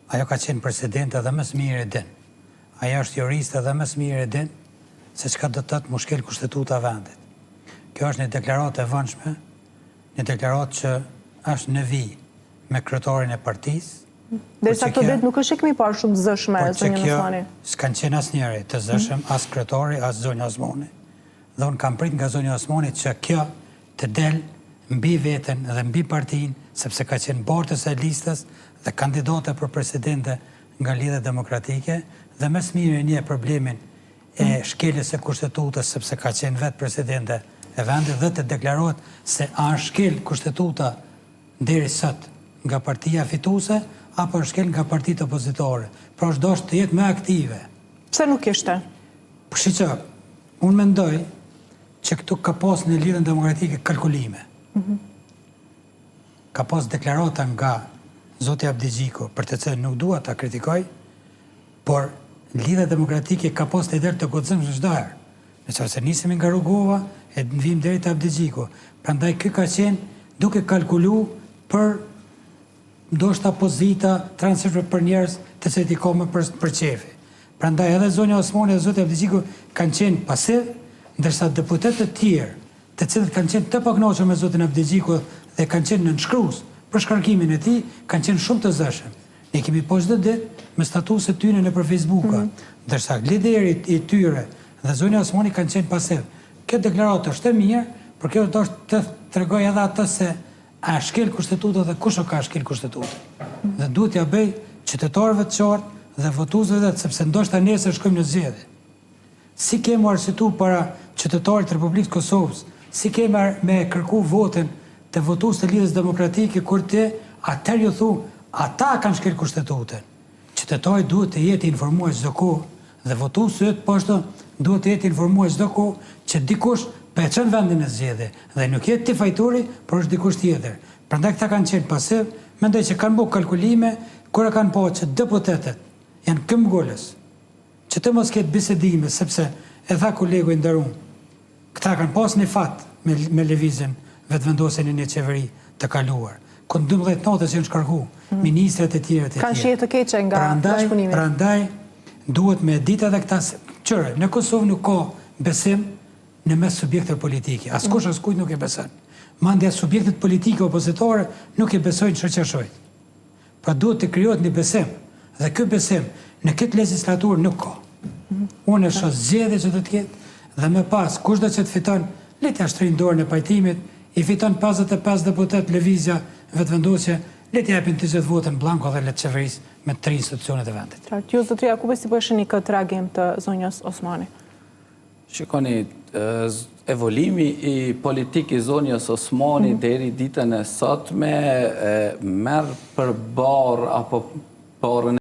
Ajo ka qenë presidente dhe më së miri e din. Ajo është juriste dhe më së miri e din se çka do të thotë mu shkel kushtetuta e vendit. Kjo është një deklaratë e vonshme, një deklaratë që është në vijë me kryetarin e partisë. Derisa këto ditë nuk është që kemi parë shumë të zëshme, zonjën Osmani. S'kanë qenë asnjëri të zëshëm, as kryetari, as zonja Osmani. Dhe unë kam prit nga zonja Osmani që kjo të del mbi veten dhe mbi partinë, sepse ka qenë bartëse e listës dhe kandidate për presidente nga Lidhja Demokratike dhe më së miri e njeh problemin e shkeljes së Kushtetutës sepse ka qenë vetë presidente e vendit dhe të deklarohet se a është shkel Kushtetuta deri sot nga partia fituese apo është shkel nga partitë opozitare. Pra është dashtë të jetë më aktive. Pse nuk ishte? Po shiqo, unë mendoj që këtu ka pas në Lidhjen Demokratike kalkulime. Ka pas deklarata nga zoti Abdixhiku, për të cilën nuk dua ta kritikoj, por Lidhja Demokratike ka pas liderë të guximshëm çdo herë. Në qoftë se nisemi nga Rugova e vijmë deri te Abdixhiku. Prandaj ky ka qenë duke kalkulu për ndoshta pozita të rëndësishme për njerëz të cilët i ka më për, për qefi. Prandaj edhe zonja Osmani dhe zoti Abdixhiku kanë qenë pasiv, ndërsa deputetët e tjerë, të cilët kanë qenë të pakënaqur me zotin Abdixhiku dhe kanë qenë nënshkrues për shkarkimin e tij, kanë qenë shumë të zëshëm. Ne kemi pa çdo ditë me statuset e tyre nëpër Facebooka, ndërsa lideri i tyre dhe zonja Osmani kanë qenë pasiv. Kjo deklaratë është e mirë, por kjo do të tregojë edhe atë se A e shkel Kushtetutën dhe kush e ka shkel Kushtetutën? Dhe duhet t'ia bëj qytetarëve të qartë dhe votuesve vet, sepse ndoshta nesër shkojmë në zgjedhje. Si ke mu arsyetu para qytetarit të Republikës së Kosovës, si ke me me e kërku votën te votuesit e Lidhjes Demokratike kur ti atëherë ju thu ata e kanë shkel Kushtetutën. Qytetari duhet të jetë i informuar çdo kohë dhe votuesi yt po ashtu duhet të jetë i informuar çdo kohë që dikush po e çon vendin në zgjedhje dhe nuk je ti fajtori por është dikush tjetër. Prandaj këta kanë qenë pasiv, mendoj që kanë bo kalkulime kur e kanë pa që deputetët janë këmbgulës që të mos ketë bisedime sepse e tha kolegu i nderuam Këta kanë pas një fat me me Lëvizjen Vetëvendosje në një qeveri të kaluar, ku në 12 natës janë shkarku ministrat e tjerë e të Kanë tjerë. shije të keqe nga Prandaj, bashkëpunimi. prandaj duhet me ditë edhe këta se qyre, në Kosovë nuk ka besim në mes subjekteve politike. Askush askujt nuk e beson. Mandej as subjektet politike opozitare nuk e besojnë shoqashojt. Pra duhet të krijohet një besim dhe ky besim në këtë legjislaturë nuk ka. Unë e shoh zgjedhje që do të ketë dhe më pas kushdo që të fiton, le t'ia shtrijnë dorën e pajtimit, i fiton 55 deputetë Lëvizja Vetëvendosje, le t'ia japin të gjithë votën blanko dhe le të qeverisë me tri institucionet e vendit. Qartë. Ju zotëri Jakupi si po e shihni këtë reagim të zonjës Osmani? Shikoni, evolimi i politik i zonjës Osmani deri ditën e sotme merr për barrë apo barrën.